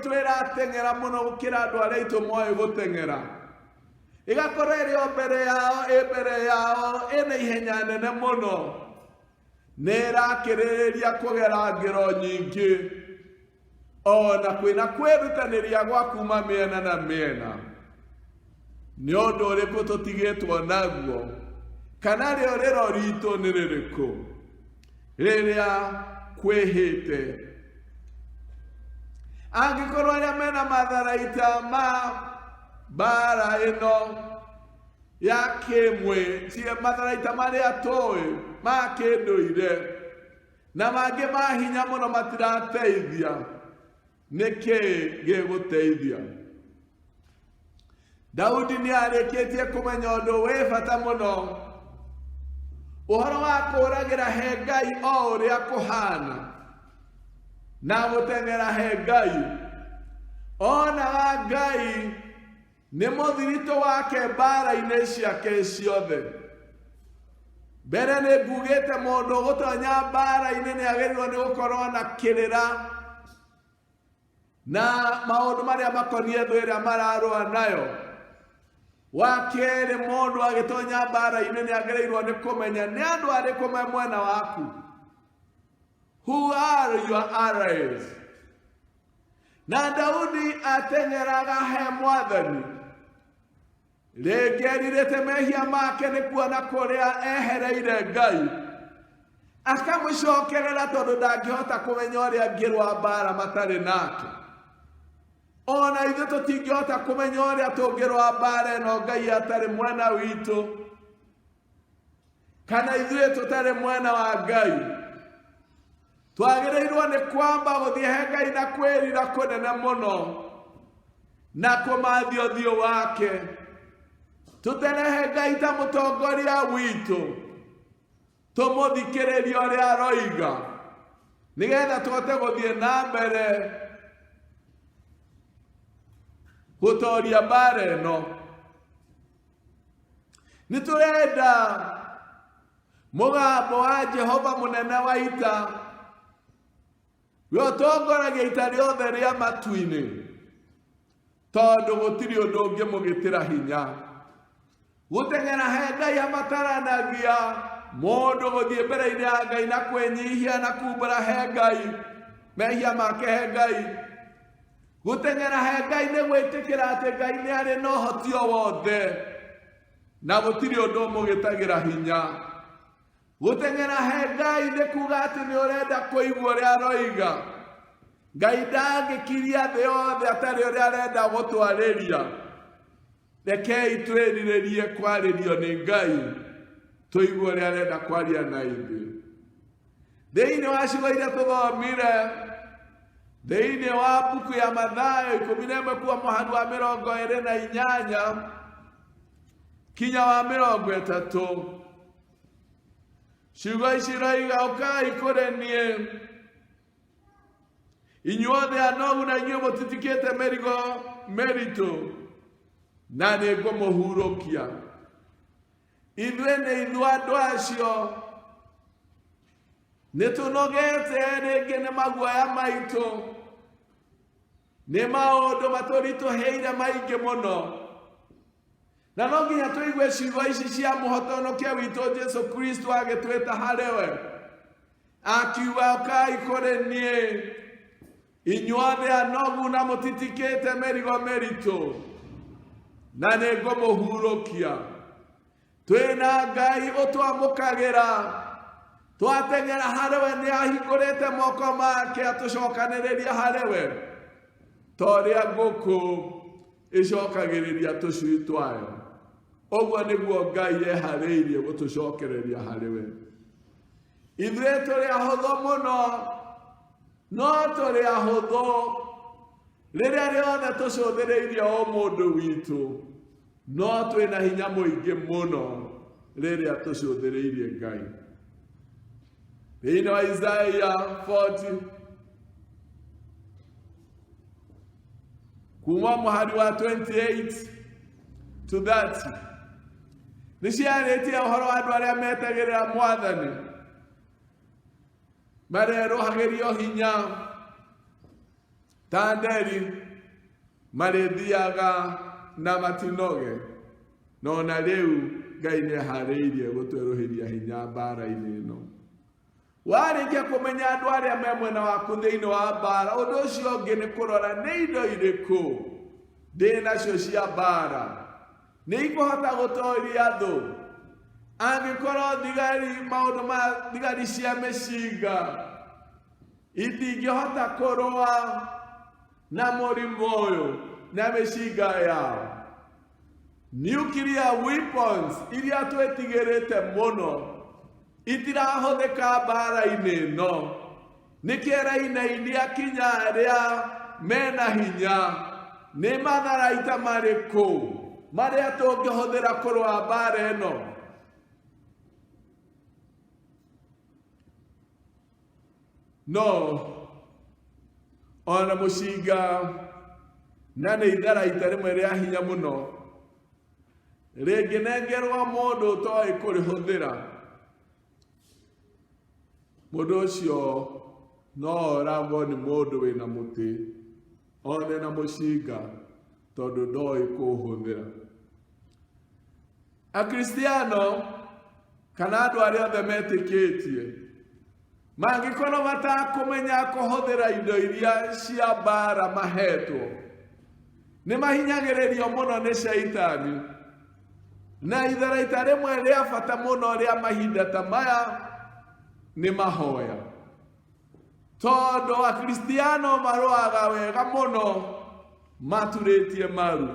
itũ ĩrateng'era mũno gũkĩra andũ arĩa aitũ moĩ gũteng'era. Ĩgakorwo ĩrĩ o mbere yao, ĩ mbere yao, ĩna ihenya nene mũno. Nĩ ĩrakĩrĩrĩria kũgera ngero nyingĩ ona kwĩna kwĩrutanĩria gwa kuma mĩena na mĩena. Nĩ ũndũ ũrĩkũ tũtigĩtwo naguo kana rĩũrĩro ritũ nĩ rĩrĩkũ rĩrĩa kwĩhĩte? Angĩkorwo arĩa mena matharaita ma mbara ĩno ya kĩmwĩ matharaita marĩa tũĩ ma kĩndũire na mangĩ ma hinya mũno matirateithia, nĩ kĩĩ gĩgũteithia? Daudi nĩ arĩkĩtie kũmenya ũndũ wĩ bata mũno, ũhoro wa kũũragĩra he Ngai o ũrĩa kũhana na gũteng'era he Ngai. Onaga Ngai nĩ mũthiritũ wake mbaara-inĩ ciake ciothe. Mbere nĩ ngugĩte mũndũ ũgũtonya mbaara-inĩ nĩ agĩrĩirwo nĩ gũkorwo na kĩrĩra na maũndũ marĩa makoniĩ thũ ĩrĩa mararũa nayo. Wa kerĩ, mũndũ agĩtonya mbaara-inĩ nĩ agĩrĩirwo nĩ kũmenya nĩ andũ arĩkũ me mwena waku. Who are your allies? Na Daudi ateng'eraga he Mwathani. Rĩngĩ erirĩte mehia make nĩ kuona kũrĩa ehereire Ngai. Akamũcokerera tondũ ndangĩhota kũmenya ũrĩa angĩrũa mbaara matarĩ nake. Ona ithuĩ tũtingĩhota kũmenya ũrĩa tũngĩrũa mbaara ĩno Ngai atarĩ mwena witũ. Kana ithuĩ tũtarĩ mwena wa Ngai. Twagĩrĩirwo nĩ kwamba gũthiĩ he Ngai na kwĩrira kũnene mũno na kũmathia ũthiũ wake. Tũterehe Ngai ta mũtongoria witũ, tũmũthikĩrĩrie ũrĩa aroiga, nĩgetha tũhote gũthiĩ na mbere gũtoria mbara ĩno. Nĩ tũrenda mũgambo wa Jehova mũnene wa ita, we ũtongoragia ita rĩothe rĩa matu-inĩ, tondũ gũtirĩ ũndũ ũngĩmũgĩtĩra hinya. Gũteng'era he Ngai amataranagia mũndũ gũthiĩ mbere-inĩ ya Ngai na kwĩnyihia na kumbũra he Ngai mehia make he Ngai. Gũteng'era he Ngai nĩ gwĩtĩkĩra atĩ Ngai nĩ arĩ na ũhoti o wothe na gũtirĩ ũndũ ũmũgĩtagĩra hinya. Gũteng'era he Ngai nĩ kuga atĩ nĩ ũrenda kũigua ũrĩa aroiga. Ngai ndangĩkiria thĩ yothe atarĩ ũrĩa arenda gũtwarĩria. Rekei twĩrirĩrie kwarĩrio nĩ Ngai, tũigue ũrĩa arenda kwaria na ithuĩ. Thĩinĩ wa ciugo iria tũthomire thĩinĩ wa mbuku ya Mathayo 11 kuuma mũhari wa 28 kinya wa 30, ciugo ici iroiga, ũkai kũrĩ niĩ inyuothe anogu na inyuĩ mũtitikĩte mĩrigo mĩritũ, na nĩ ngũmũhurũkia. Ithuĩ nĩ ithuĩ andũ acio nĩ tũnogete rĩngĩ nĩ maguoya maitũ, nĩ maũndũ matũritũhĩire maingĩ mũno, na no nginya tũigue ciugo ici cia mũhotonokia witũ Jesu Kristo agĩtwĩta harĩ we, akiuga, ũkai kũrĩ niĩ inyuothe anogu na mũtitikĩte mĩrigo mĩritũ, na nĩ ngũmũhurũkia. Twĩna Ngai ũtwamũkagĩra, twateng'era harĩ we nĩ ahingũrĩte moko make atũcokanĩrĩria harĩ we, ta ũrĩa ngũkũ ĩcokagĩrĩria tũcui twayo. Ũguo nĩguo Ngai eharĩirie gũtũcokereria harĩ we. Ithuĩ tũrĩ ahũthũ mũno, no tũrĩ ahũthũ rĩrĩa rĩothe tũcũthĩrĩirie ũmũndũ witũ, no twĩna hinya mũingĩ mũno rĩrĩa tũcũthĩrĩirie Ngai. Thĩinĩ wa Isaia 40 kuma mũhari wa 28 to 30 nĩ ciarĩtie ũhoro wa andũ arĩa metagĩrĩra Mwathani, marerũhagĩrio hinya. Ta nderi marĩthiaga na matinoge, no na rĩu Ngai nĩ eharĩirie gũtwerũhĩria hinya mbara-inĩ ĩno. Warĩkia kũmenya andũ arĩa me mwena waku thĩinĩ wa mbara, ũndũ ũcio ũngĩ nĩ kũrora nĩ indo irĩkũ ndĩ nacio cia mbara. Nĩ ikũhota gũtoria thũ? Angĩkorwo thigari maũndũ ma thigari cia mĩcinga itingĩhota kũrũa na mũrimũ ũyũ na mĩcinga yao, nuclear weapons iria twĩtigĩrĩte mũno itirahũthĩka mbara-inĩ ĩno. Nĩkĩ ĩrainainia kinya arĩa mena hinya? Nĩ matharaita marĩkũ marĩa tũngĩhũthĩra kũrũa mbara ĩno? No ona mũcinga na nĩ itharaita rĩmwe rĩa hinya mũno rĩngĩnengerwo mũndũ ũtoĩ kũrĩhũthĩra, mũndũ ũcio no oragwo nĩ mũndũ wĩna mũtĩ one na mũcinga tondũ ndoĩ kũũhũthĩra. Akristiano kana andũ arĩa othe metĩkĩtie mangĩkorwo matakũmenya kũhũthĩra indo iria cia mbara mahetwo, nĩ mahinyagĩrĩrio mũno nĩ Shaitani. Na itharaita rĩmwe rĩa bata mũno rĩa mahinda ta maya nĩ mahoya, tondũ Akristiano marũaga wega mũno maturĩtie maru.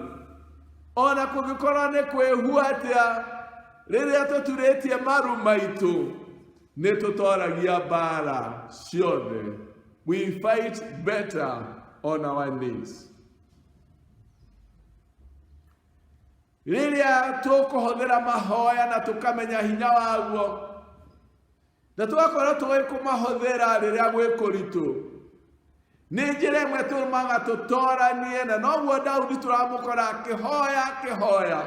Ona kũngĩkorwo nĩ kwĩhua atĩa, rĩrĩa tũturĩtie maru maitũ nĩ tũtoragia mbara ciothe. We fight better on our knees. Rĩrĩa tũkũhũthĩra mahoya na tũkamenya hinya waguo na tũgakorwo tũĩ kũmahũthĩra rĩrĩa gwĩ kũritũ, nĩ njĩra ĩmwe tũmaga tũtoranie, na noguo Daudi tũramũkora akĩhoya akĩhoya,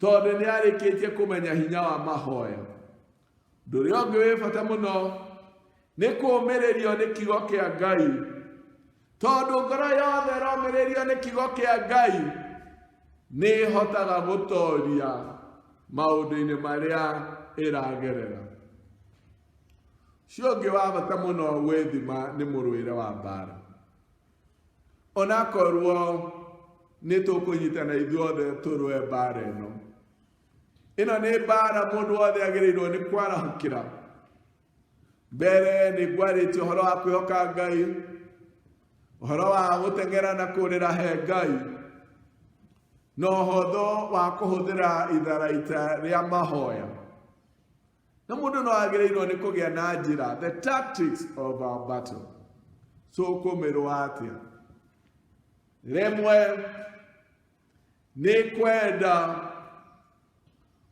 tondũ nĩ arĩkĩtie kũmenya hinya wa mahoya. Ũndũ ũrĩa ũngĩ wĩ bata mũno nĩ kũũmĩrĩrio nĩ kiugo kĩa Ngai, tondũ ngoro yothe ĩromĩrĩrio nĩ kiugo kĩa Ngai nĩ ĩhotaga gũtoria maũndũ-inĩ marĩa ĩragerera. Ũcio ũngĩ wa bata mũno gwĩthima nĩ mũrũĩre wa mbara. Onakorwo nĩ tũkũnyitana ithuothe tũrũe mbara ĩno, ĩno nĩ mbara mũndũ wothe agĩrĩirwo nĩ kwarahũkĩra. Mbere nĩ ngwarĩtie ũhoro wa kwĩhoka Ngai, ũhoro wa gũteng'era na kũrĩra he Ngai, na ũhotho wa kũhũthĩra itharaita rĩa mahoya. Na mũndũ no agĩrĩirwo nĩ kũgĩa na njĩra, the tactics of our battle. Tũkũmĩrũa atĩa? Rĩmwe nĩ kwenda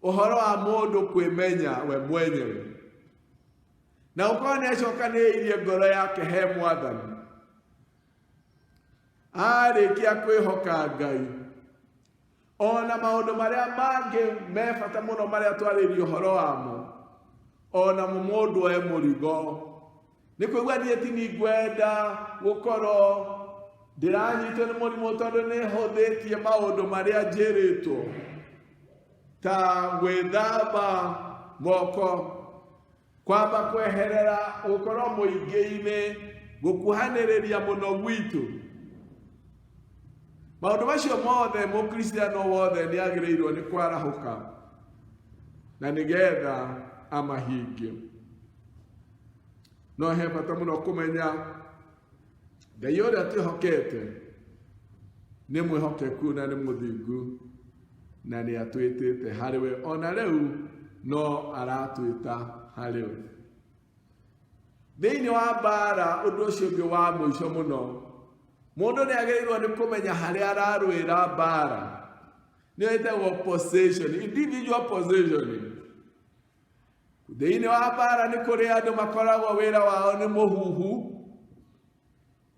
ũhoro wa mũndũ kwĩmenya we mwenyewe na gũkorwo nĩ acokanĩrĩirie ngoro yake he Mwathani. Arĩkia kwĩhoka Ngai, ona maũndũ marĩa mangĩ me bata mũno marĩa twarĩrie ũhoro wamo, ona mo mũndũ e mũrigo nĩ kũigua niĩ ti ni ngwenda gũkorwo ndĩranyitwo nĩ mũrimũ tondũ nĩ hũthĩtie maũndũ marĩa njĩrĩtwo ta gwĩthamba moko, kwamba kweherera gũkorwo mũingĩ-inĩ, gũkuhanĩrĩria mũno gwitũ. Maũndũ macio mothe Mũkristiano wothe nĩ agĩrĩirwo nĩ kwarahũka na nĩgetha amahingie. No he bata mũno kũmenya Ngai ũrĩa twĩhokete nĩ mwĩhokeku na nĩ mũthingu na nĩ atwĩtĩte harĩ we, ona rĩu no aratwĩta harĩ we. Thĩinĩ wa mbara, ũndũ ũcio ũngĩ wa mũico mũno, mũndũ nĩ agĩrĩirwo nĩ kũmenya harĩa ararũĩra mbara. Nĩyo ĩtagwo position, individual positioning. Thĩinĩ wa mbara nĩ kũrĩ andũ makoragwo wĩra wao nĩ mũhuhu,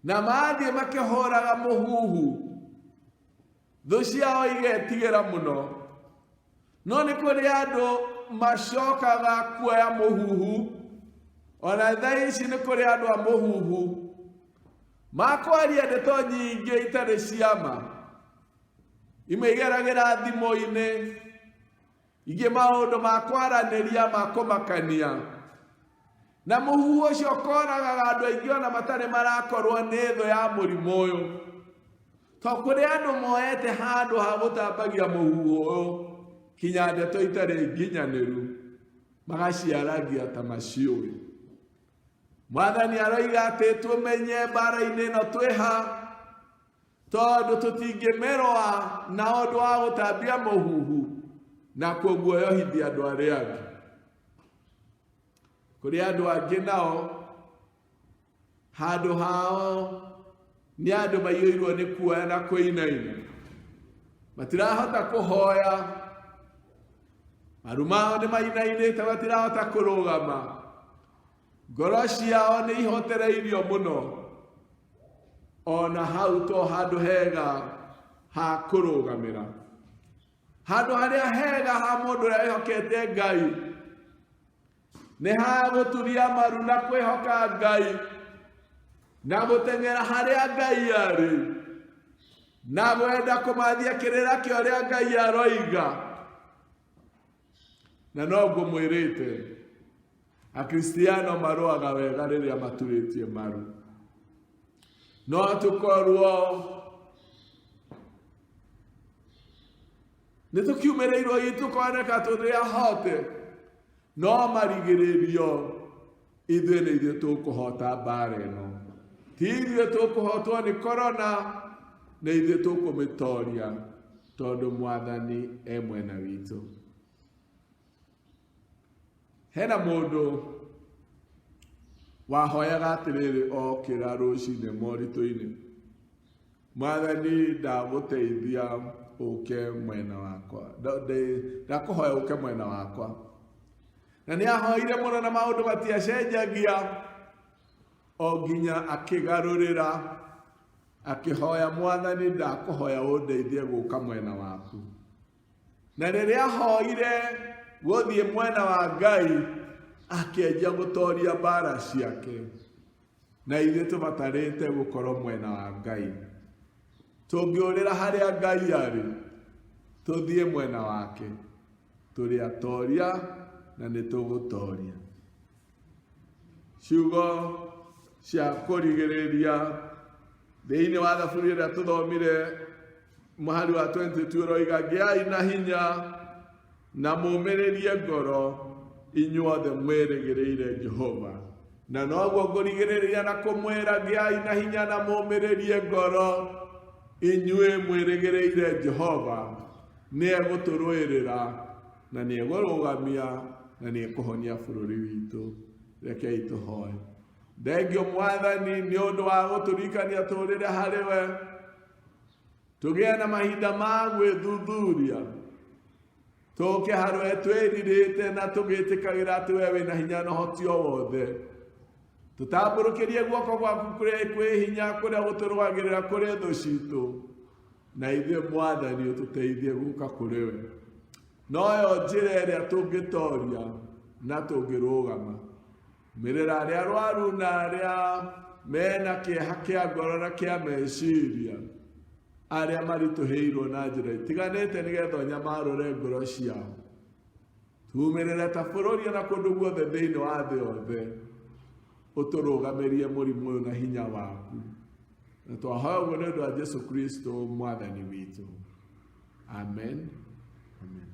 na mathiĩ makĩhũraga mũhuhu, thũ ciao igetigĩra mũno. No nĩ kũrĩ andũ macokaga kuoya mũhuhu, ona thaa ici nĩ kũrĩ andũ a mũhuhu. Makwaria ndeto nyingĩ itarĩ ciama, imwe igeragĩra thimũ-inĩ, ingĩ maũndũ ma kwaranĩria ma kũmakania. Na mũhuhu ũcio ũkoragaga andũ aingĩ ona matarĩ marakorwo nĩ thũ ya mũrimũ ũyũ. To kũrĩ andũ moete handũ ha gũtambagia mũhuhu ũyũ kinya ndeto itarĩ nginyanĩru magaciaragia ta maciũĩ. Mwathani aroiga atĩ tũmenye mbara-inĩ ĩno twĩ ha, tondũ tũtingĩmĩrũa na ũndũ wa gũtambia mũhuhu na kũguoyohithia andũ arĩa angĩ. Kũrĩ andũ angĩ nao handũ hao nĩ andũ maiyũirwo nĩ kuoya na kũinaina, matirahota kũhoya, maru mao nĩ mainainĩte, matirahota kũrũgama, ngoro ciao nĩ ihotereirio mũno, ona hau to handũ hega ha kũrũgamĩra. Handũ harĩa hega ha mũndũ ũrĩa wĩhokete Ngai nĩ ha gũturia maru na kwĩhoka Ngai na gũteng'era harĩa Ngai arĩ na gwenda kũmathia kĩrĩra kĩa ũrĩa Ngai aroiga. Na no ngũmwĩrĩte, Akristiano marũaga wega rĩrĩa maturĩtie maru. No tũkorwo nĩ tũkiumĩrĩirwo itũ koneka tũrĩ ahote, no marigĩrĩrio ithuĩ nĩ ithuĩ tũkũhota mbara ĩno. Ti ithuĩ tũkũhotwo nĩ korona, nĩ ithuĩ tũkũmĩtoria tondũ Mwathani e mwena witũ. Hena mũndũ wahoyaga atĩrĩrĩ okĩra rũcinĩ moritũ-inĩ, Mwathani ndagũteithia ũke mwena wakwa, ndakũhoya ũke mwena wakwa. Na nĩ ahoire mũno na maũndũ matiacenjagia o nginya akĩgarũrĩra akĩhoya, Mwathani ndakũhoya ũndeithie gũka mwena waku. Na rĩrĩa ahoire gũthiĩ mwena wa Ngai, akĩanjia gũtoria mbara ciake. Na ithuĩ tũbatarĩte gũkorwo mwena wa Ngai. Tũngĩũrĩra harĩa Ngai arĩ, tũthiĩ mwena wake, tũrĩ atoria na nĩ tũgũtoria. Ciugo cia kũrigĩrĩria thĩinĩ wa thaburi ĩrĩa tũthomire mũhari wa 22 ũroiga, gĩai na hinya na mũmĩrĩrie ngoro inyuothe mwĩrĩgĩrĩire Jehova. Na noguo ngũrigĩrĩria na kũmwĩra, gĩai na hinya na mũmĩrĩrie ngoro inyuĩ mwĩrĩgĩrĩire Jehova, nĩ egũtũrũĩrĩra na nĩ egũrũgamia na nĩ ekũhonia bũrũri witũ. Rekei tũhoe. Thengio Mwathani nĩ ũndũ wa gũtũririkania tũrĩre harĩ we, tũgĩe na mahinda ma gwĩthuthuria, tũke harĩ we twĩrirĩte na tũgĩtĩkagĩra atĩ we wĩna hinya na ũhoti o wothe. Tũtambũrũkĩrie guoko gwaku kũrĩa kwĩ hinya, kũrĩa gũtũrũagĩrĩra kũrĩ thũ citũ, na ithuĩ Mwathani ũtũteithie gũka kũrĩ we. Noyo njĩra ĩrĩa tũngĩtoria na tũngĩrũgama. Mĩrĩra arĩa arwaru na arĩa mena kĩeha kĩa ngoro na kĩa meciria, arĩa maritũhĩirwo na njĩra itiganĩte, nĩgetha ũnyamarũre ngoro ciao. Tumĩrĩre ta bũrũri na kũndũ guothe thĩinĩ wa thĩ yothe, ũtũrũgamĩrie mũrimũ ũyũ na hinya waku. Na twahoya ũguo nĩ ũndũ wa Jesu Kristo Mwathani witũ. Amen. Amen.